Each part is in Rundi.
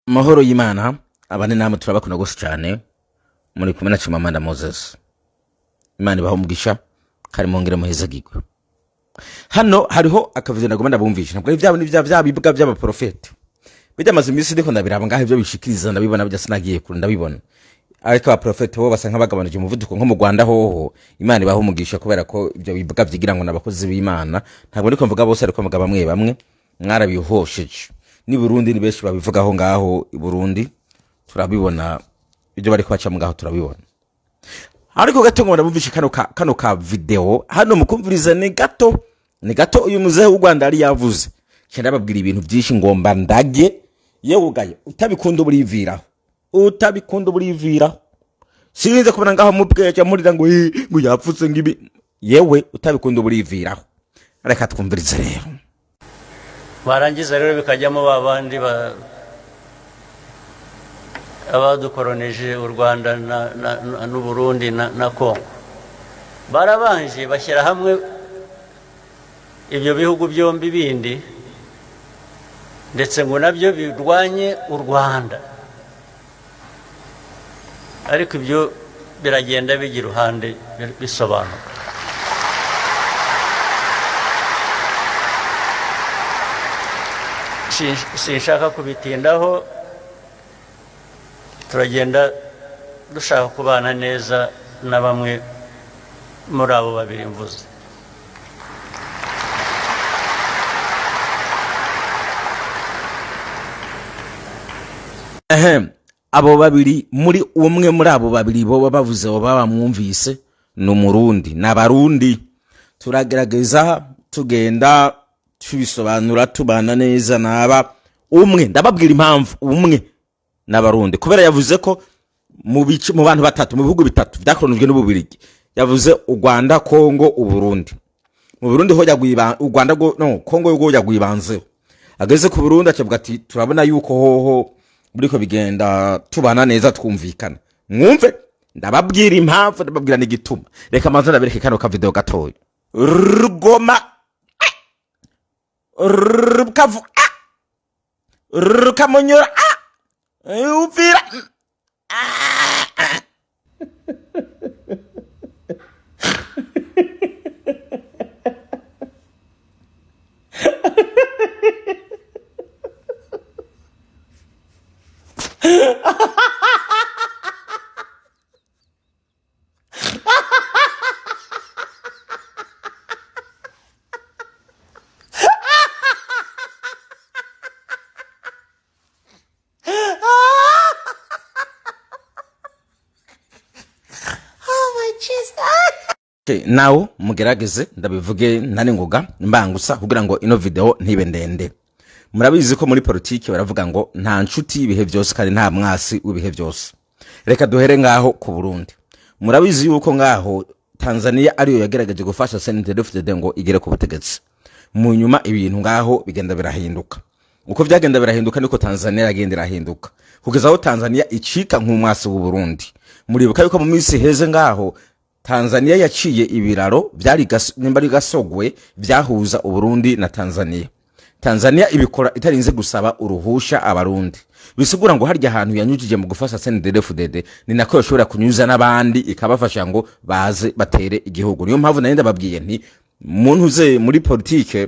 Amahoro y'Imana abane namwe. Turabakunda gose cyane. Muri kumwe na Chimamanda Moses. Imana ibaho umugisha kandi mwongere muhezagirwe. Hano hariho akavizo nagomba ndabumvisha. Ntabwo ari byabo, ni bya bibwa by'abaprofeti bijya. Amaze iminsi ndiko ndabiraba ngaho, ibyo bishikiriza ndabibona, bijya sinagiye kure ndabibona. Ariko abaprofeti bo basa nk'abagabanije umuvuduko, nko mu Rwanda hoho. Imana ibaho umugisha, kubera ko ibyo bibwa byigira ngo n'abakozi b'Imana, ntabwo ndiko mvuga bose, ariko mvuga bamwe bamwe, mwarabihosheje. Ni Burundi ni benshi babivugaho ngaho i Burundi, turabibona ibyo bari kubacamo ngaho, turabibona. Ariko gato ngo ndabumvishe kano ka video hano, mukumviriza. Ni gato, ni gato. Uyu muzehe w'u Rwanda yari yavuze cyane, ababwira ibintu byinshi. Ngomba ndage yewe ugaye utabikunda uburiviraho, utabikunda uburiviraho. Sinze kubona ngaho mubweja murira ngo "Eh, ngo yapfutse ngibi." Yewe, utabikunda uburiviraho. Reka twumvirize rero. Barangiza rero bikajyamo ba bandi abadukoronije u Rwanda n'u Burundi na Kongo. Barabanje bashyira hamwe ibyo bihugu byombi bindi, ndetse ngo nabyo birwanye u Rwanda. Ariko ibyo biragenda bijya iruhande, bisobanuka. Sinshaka kubitindaho. Turagenda dushaka kubana neza na bamwe muri abo babiri mvuze. Ehem, abo babiri, muri umwe muri abo babiri boba bavuze, boba bamwumvise, ni Umurundi, ni Abarundi. Turagerageza, tugenda tubisobanura, tubana neza naba umwe. Ndababwira impamvu umwe n'Abarundi, kubera yavuze ko mu bice, mu bantu batatu, mu bihugu bitatu byakoronijwe n'Ububirigi, yavuze u Rwanda, Kongo, Uburundi. Mu Burundi ho yagwiba u Rwanda go no Kongo yo yagwibanzeho. Ageze ku Burundi acavuga ati: "Turabona yuko hoho buriko bigenda, tubana neza, twumvikana." Mwumve, ndababwira impamvu, ndababwira n'igituma. Reka manze ndabereke kano ka video gatoya. Rugoma, Rukavu, Rukamunyura, Uvira. Oh my Jesus. Okay, nawo mugerageze ndabivuge ntari ngoga mbangusa kugira ngo ino video ntibe ndende. Murabizi ko muri politiki baravuga ngo nta nshuti y'ibihe byose kandi nta mwasi w'ibihe byose. Reka duhere ngaho ku Burundi. Murabizi yuko ngaho Tanzania ariyo yagerageje gufasha CNDD-FDD ngo igere ku butegetsi. Mu nyuma ibintu ngaho bigenda birahinduka. Uko byagenda birahinduka niko Tanzania yagenda irahinduka, kugeza aho Tanzania icika nk'umwasi w'u Burundi. Muribuka yuko mu minsi heze ngaho Tanzania yaciye ibiraro byari nimba ari Gasogwe, byahuza Uburundi na Tanzania. Tanzania ibikora itarinze gusaba uruhusha Abarundi. Bisigura ngo harya hantu yanyujije mu gufasha CNDD-FDD ni nako yoshobora kunyuza n'abandi, ikabafasha ngo baze batere igihugu. Niyo mpamvu nari ndababwiye nti muntu uze muri politike,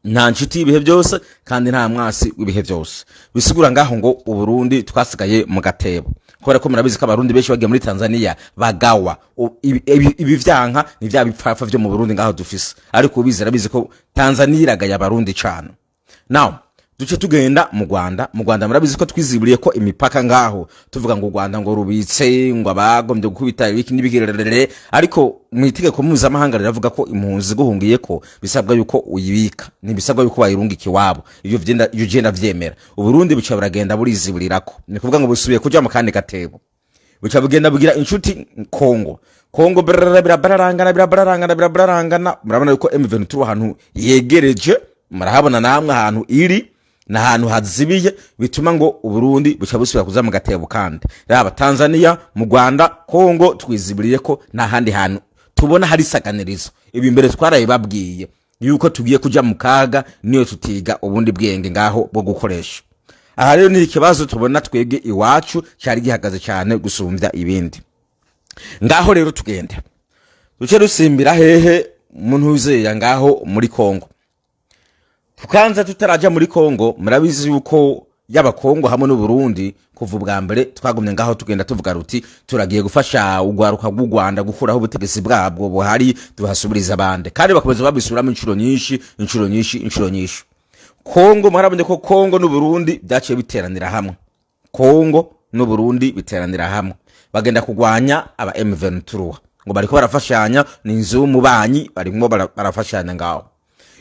nta nshuti y'ibihe byose kandi nta mwasi w'ibihe byose. Bisigura ngaho ngo Uburundi twasigaye mu gatebo, kubera ko murabizi ko Abarundi benshi bagiye muri Tanzania bagawa. Ibi vyanka ni vya bipfafa vyo mu Burundi ngaho dufise, ariko ubizi arabizi ko Tanzania iragaye Abarundi cane. Now duce tugenda mu Rwanda. Mu Rwanda murabizi ko twiziburiye ko imipaka ngaho, tuvuga ngo u Rwanda ngo rubitse ngo abagombye gukubita ibiki n'ibikirerere. Ariko mu itegeko mpuzamahanga riravuga ko impunzi guhungiye ko bisabwa yuko uyibika, ntibisabwa yuko bayirungika iwabo. Iyo vyenda, iyo genda vyemera. Uburundi buca buragenda buriziburirako, ni kuvuga ngo busubiye kuja mu kandi gatebo. Buca bugenda bugira inshuti Kongo. Kongo brrr, birabararangana, birabararangana, birabararangana. Murabona yuko M23 ahantu yegereje, murahabona namwe ahantu iri, ni ahantu hazibiye, bituma ngo Uburundi buca busubira kuza mu gatebo. Kandi raba Tanzania, mu Rwanda, Kongo, twiziburiye ko nta handi hantu tubona hari isaganirizo. Ibi mbere twarabibabwiye yuko tugiye kuja mu kaga niyo tutiga ubundi bwenge ngaho bwo gukoresha. Aha rero ni ikibazo tubona twebwe iwacu cyari gihagaze cyane gusumbya ibindi. Ngaho rero tugende duce dusimbira hehe? Muntu uzeya ngaho muri Kongo. Tukanza tutaraja muri Kongo, murabizi yuko yaba Kongo hamwe n'Uburundi kuva ubwa mbere twagumye ngaho tugenda tuvuga ruti turagiye gufasha urwaruka rw'u Rwanda gukuraho ubutegetsi bwabwo buhari, tuhasubiriza abandi, kandi bakomeza babisubiramo inshuro nyinshi, inshuro nyinshi, inshuro nyinshi. Kongo, mwarabonye ko Kongo n'Uburundi byaciye biteranira hamwe. Kongo n'Uburundi biteranira hamwe, bagenda kugwanya aba M23 ngo bariko barafashanya, ni inzu y'umubanyi, barimo barafashanya ngaho.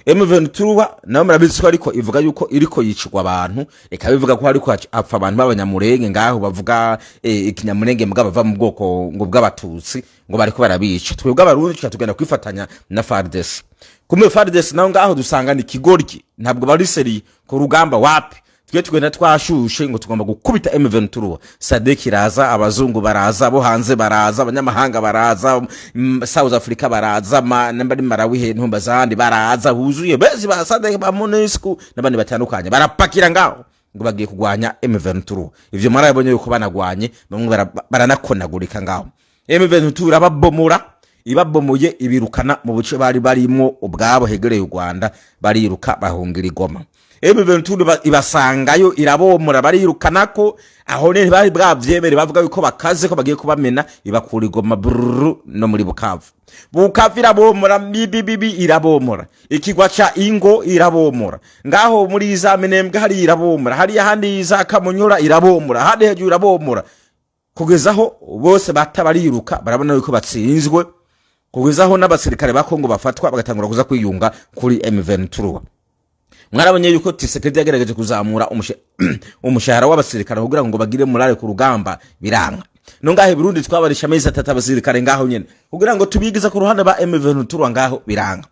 M23 nayo murabizi ko ariko ivuga yuko iriko yicirwa abantu, ikaba ivuga ko hariko hapfa abantu b'Abanyamurenge ngaho bavuga ikinyamurenge, mbwa bava mu bwoko ngo bw'Abatutsi, ngo bariko barabica. Twebwe Abarundi tuca tugenda kwifatanya na FARDC. Kumbe FARDC naho ngaho dusanga ni kigoryi, ntabwo bari sérieux ku rugamba, wapi. Twe tugenda twashushe ngo tugomba gukubita M23. SADC iraza, abazungu baraza, bo hanze baraza, abanyamahanga baraza, South Africa baraza, namba ari Malawi, he ntumba zandi baraza, huzuye bezi ba SADC, ba MONUSCO n'abandi batandukanye, barapakira ngaho ngo bagiye kugwanya M23. Ivyo mwarabonye yuko banagwanye, bamwe baranakonagurika ngaho. M23 irababomora, ibabomoye ibirukana mu buce bari barimo ubwabo hegereye u Rwanda, bariruka bahungira igoma. M23 ibasangayo, irabomora, barirukanako. Aho rero bari bwavyemere, bavuga yuko bakaze ko bagiye kubamena, ibakura igoma brrr no muri Bukavu. Bukavu irabomora bibibibi, irabomora ikigwa ca Ingo, irabomora ngaho muri za Minembwe hari, irabomora hariya handi za Kamunyura, irabomora handi hejuru, irabomora kugeza aho bose bata bariruka, barabona yuko batsinzwe, kugeza aho n'abasirikare ba Kongo bafatwa bagatangura kuza kwiyunga kuri M23. Mwarabonye yuko Tshisekedi yagerageje kuzamura umushahara w'abasirikare kugira ngo bagire morale ku rugamba, biranga. No ngahe Burundi twabarisha amezi 3 abasirikare ngaho nyene kugira ngo tubigize ku ruhande ba M23 ngaho, biranga.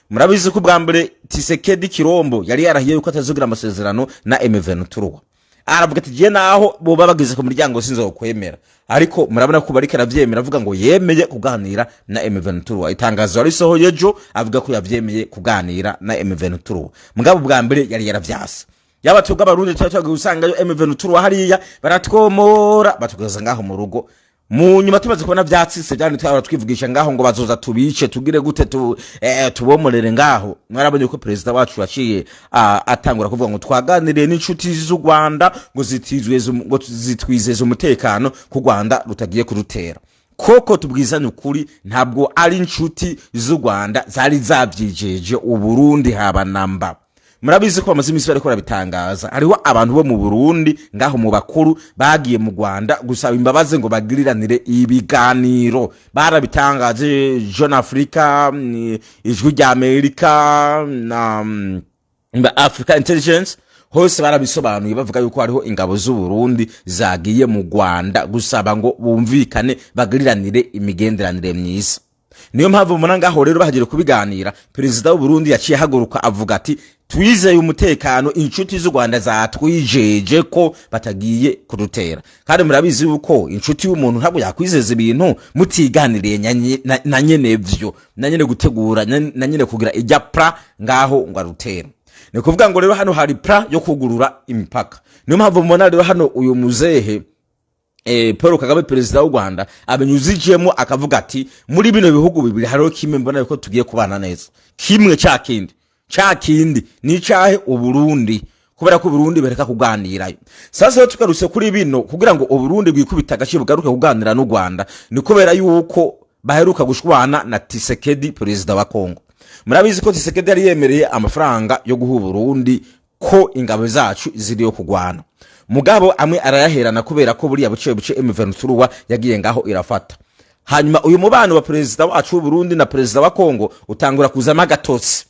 Murabizi ko ubwa mbere Tshisekedi Kirombo yari yarahiye yuko atazogira amasezerano na M23, aravuga ati je naho boba bageze ku muryango sinzokwemera. Ariko murabona ko bariko aravyemera, avuga ngo yemeye kuganira na M23. Itangazo yarisohoye ejo avuga ko yavyemeye kuganira na M23, mugabo ubwa mbere yari yaravyase. Yaba twebwe Abarundi tuba twagiye usangayo M23 hariya, baratwomora, batugeza ngaho mu rugo. Mu nyuma tumaze kubona vyatsise, byandi twaba twivugisha ngaho ngo bazoza tubice, tugire gute, tubomorere ngaho. Mwarabonye ko perezida wacu yaciye atangura kuvuga ngo twaganiriye n'inshuti z'u Rwanda, ngo zitizweze, ngo zitwizeze umutekano ku Rwanda rutagiye kurutera. Koko tubwizanye ukuri, ntabwo ari inshuti z'u Rwanda zari zavyijeje Uburundi haba namba. Murabizi ko bamaze iminsi bariko barabitangaza, hariho abantu bo mu Burundi ngaho mu bakuru bagiye mu Rwanda gusaba imbabazi ngo bagiriranire ibiganiro. Barabitangaje Jeune Africa, Ijwi rya Amerika na Africa Intelligence, hose barabisobanuye, bavuga yuko hariho ingabo z'u Burundi zagiye mu Rwanda gusaba ngo bumvikane, bagiriranire imigenderanire myiza. Niyo mpamvu mubona ngaho rero bahagiye kubiganira, perezida w'u Burundi yaciye ahaguruka avuga ati twizeye umutekano, inshuti z'u Rwanda zatwijeje ko batagiye kudutera. Kandi murabizi yuko inshuti y'umuntu ntabwo yakwizeza ibintu mutiganiriye na nyene vyo, na nyene gutegura, na nyene kugira ijya plan ngaho ngo arutera. Ni kuvuga ngo rero hano hari plan yo kugurura imipaka. Niyo mpamvu mubona rero hano uyu muzehe Paul Kagame, perezida w'u Rwanda, abinyuzijemo akavuga ati muri bino bihugu bibiri hariho kimwe mbona yuko tugiye kubana neza, kimwe cya kindi, cya kindi ni icahe? Uburundi, kubera ko Uburundi bereka kuganirayo. Sasa rero tugarutse kuri bino, kugira ngo Uburundi bwikubita agaciro bugaruke kuganira n'u Rwanda, ni kubera yuko baheruka gushwana na Tshisekedi, perezida wa Kongo. Murabizi ko Tshisekedi yari yemereye amafaranga yo guha Uburundi ko ingabo zacu ziriyo kugwana, mugabo amwe arayaherana kubera ko buriya buce buce M23 yagiye ngaho irafata. Hanyuma uyu mubano wa perezida wacu w'u Burundi na perezida wa Kongo utangura kuzamo agatotsi,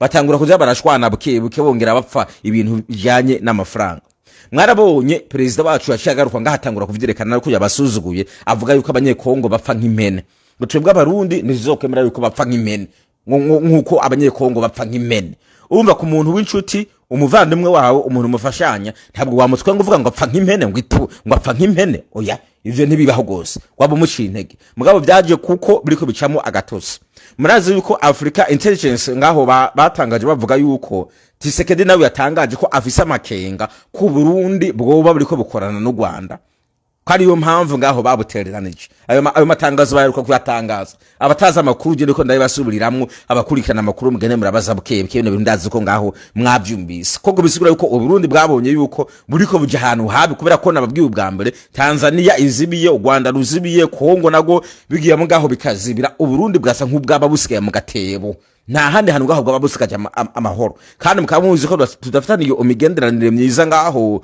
batangura kuja barashwana buke buke, bongera bapfa ibintu bijanye n'amafaranga. Mwarabonye perezida wacu yaciye agaruka ngaho atangura kuvyerekana ko yabasuzuguye, avuga yuko Abanyekongo bapfa nk'impene, ngo twebwe Abarundi ntizizokwemera yuko bapfa nk'impene, nk'uko Abanyekongo bapfa nk'impene. Urumva, ku muntu w'inshuti, umuvandimwe wawe, umuntu mufashanya, ntabwo wamutwe ngo uvuga ngo apfa nk'impene, ngo itu, ngo apfa nk'impene. Oya, ivyo ntibibaho rwose, waba umuciye intege. Mugabo byaje kuko biriko bicamo agatotsi. Murazi yuko Africa Intelligence ngaho batangaje bavuga yuko Tshisekedi nawe yatangaje ko afise amakenga ku Burundi bwoba buriko bukorana n'u Rwanda, ko ariyo mpamvu ngaho babutereranije. Ayo matangazo baheruka kuyatangaza. Abatazi amakuru, je ndiko ndabibasubiriramwo. Abakurikirana amakuru mugende murabaza buke buke. Bino bintu ndazi ko ngaho mwavyumvise koko. Bisigura yuko Uburundi bwabonye yuko buriko buja ahantu habi, kubera ko nababwiye ubwa mbere, Tanzania izibiye, u Rwanda ruzibiye, Kongo nago bigiyemo ngaho bikazibira. Uburundi bwasa nk'ubwaba busigaye mu gatebo, nta handi hantu ngaho bwaba busigaje amahoro. Kandi mukaba muzi ko tudafitaniye imigenderanire myiza ngaho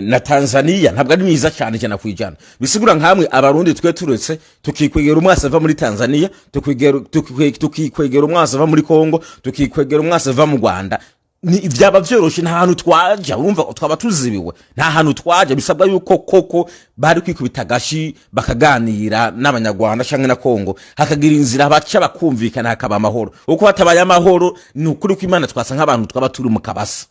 na Tanzania, ntabwo ari myiza cyane 100%. Bisigura nkamwe Abarundi twe turetse tukikwegera umwasi ava muri Tanzania, tukikwegera umwasi ava muri Kongo, tukikwegera umwasi ava mu Rwanda, ni vyaba vyoroshe. Nta hantu twaja, urumva twaba tuzibiwe, nta hantu twaja. Bisabwa yuko koko bari kwikubita agashi bakaganira n'Abanyarwanda canke na Kongo, hakagira inzira baca bakumvikana, hakaba amahoro. Uko hatabaye amahoro, ni ukuri kw'Imana, twasa nk'abantu twaba turi mu kabasa.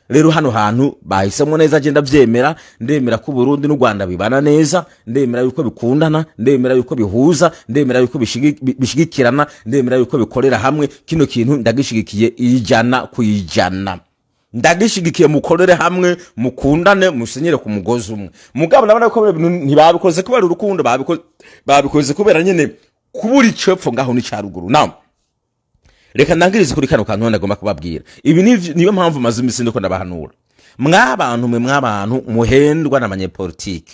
Rero hano hantu bahisemo neza, je ndavyemera. Ndemera ko Burundi n'u Rwanda bibana neza, ndemera yuko bikundana, ndemera yuko bihuza, ndemera yuko bishigikirana, ndemera yuko bikorera hamwe. Kino kintu ndagishigikiye 100%, ndagishigikiye. Mukorere hamwe, mukundane, musenyere ku mugozi umwe. Mugabo ndabona ko bino bintu ntibabikoze kubera urukundo, babikoze kubera nyene kubura icepfo ngaho n'icaruguru. Nawe reka ndangirize kuri kano kantu ndagomba kubabwira. Ibi niyo mpamvu maze imisi ndiko ndabahanura, mwabantu mwe, mwabantu muhendwa n'abanyepolitike.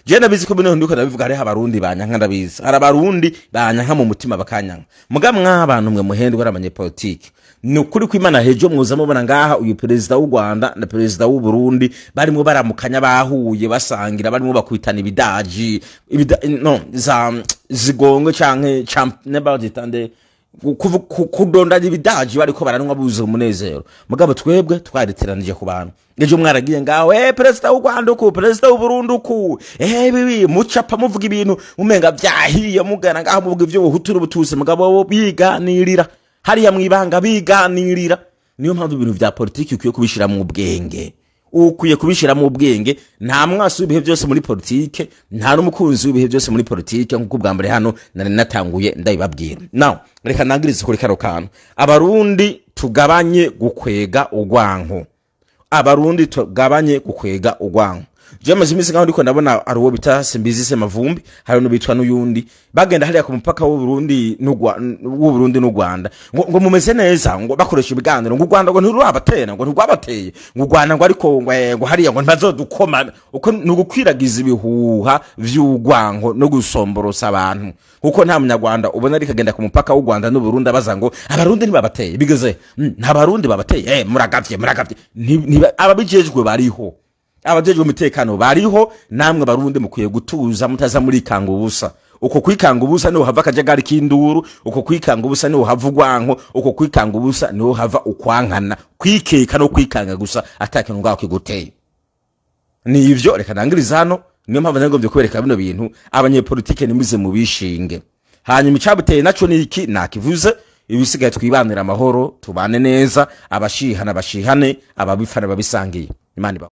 Je ndabizi ko bino ndiko ndabivuga hariho Abarundi banyanka, ndabizi hari Abarundi banyanka mu mutima bakanyanka. Muga mwabantu mwe muhendwa n'abanyepolitike, ni ukuri ko Imana hejo muza mubona ngaha uyu perezida w'u Rwanda na perezida w'u Burundi barimo baramukanya, bahuye, basangira, barimo bakubitana ibidaji no za zigongwe canke nebazitande kudondanya ibidaji, bariko baranywa buzuye umunezero. Mugabo twebwe twariteranije ku bantu. Ejo mwaragiye ngaho, perezida w'u Rwanda uku, perezida w'u Burundi uku, bibi mucapa, muvuga ibintu mumenga vyahiye, mugana ngaho muvuga ivy'ubuhutu n'ubututsi. Mugabo bo biganirira hariya mwibanga, biganirira. Niyo mpamvu ibintu vya politiki ukwiye kubishira mu bwenge, ukwiye kubishira mu bwenge. Nta mwasi w'ibihe byose muri politike, nta n'umukunzi w'ibihe byose muri politike, nk'uko ubwa mbere hano nari natanguye ndabibabwira. Now reka nangirize kuri kano kantu. Abarundi tugabanye gukwega urwanko, Abarundi tugabanye gukwega urwanko. Je maze iminsi ngaho ndiko ndabona ari uwo bita Simbizi Semavumbi, hari n'ubitwa n'uyundi, bagenda hariya ku mupaka w'u Burundi n'u Rwanda, ngo mumeze neza, ngo bakoresha ibiganiro, ngo u Rwanda ngo ntirurabatera, ngo ntirwabateye, ngo u Rwanda ngo ariko ngo hariya ngo ntibazodukoma. Uko ni ugukwiragiza ibihuha vy'urwanko no gusomborosa abantu, kuko nta Munyarwanda ubona ariko agenda ku mupaka w'u Rwanda n'u Burundi abaza ngo Abarundi ntibabateye, bigeze nta Barundi babateye, muragavye, muragavye. Ababijejwe bariho, abajejwe umutekano bariho. Namwe Barundi mukwiye gutuza, mutaza murikanga ubusa. Uko kwikanga ubusa niho hava akajagari k'induru, uko kwikanga ubusa niho hava urwanko, uko kwikanga ubusa niho hava ukwankana, kwikeka no kwikanga gusa atakintu ngaho kiguteye. Ni ivyo, reka nangiriza hano. Niyo mpamvu nagombye kubereka bino bintu. Abanyepolitike nimuze mubishinge. Hanyuma icabuteye naco ni iki nakivuze. Ibisigaye twibanire amahoro, tubane neza, abashihana bashihane, ababifana babisangiye. Imana ibahe.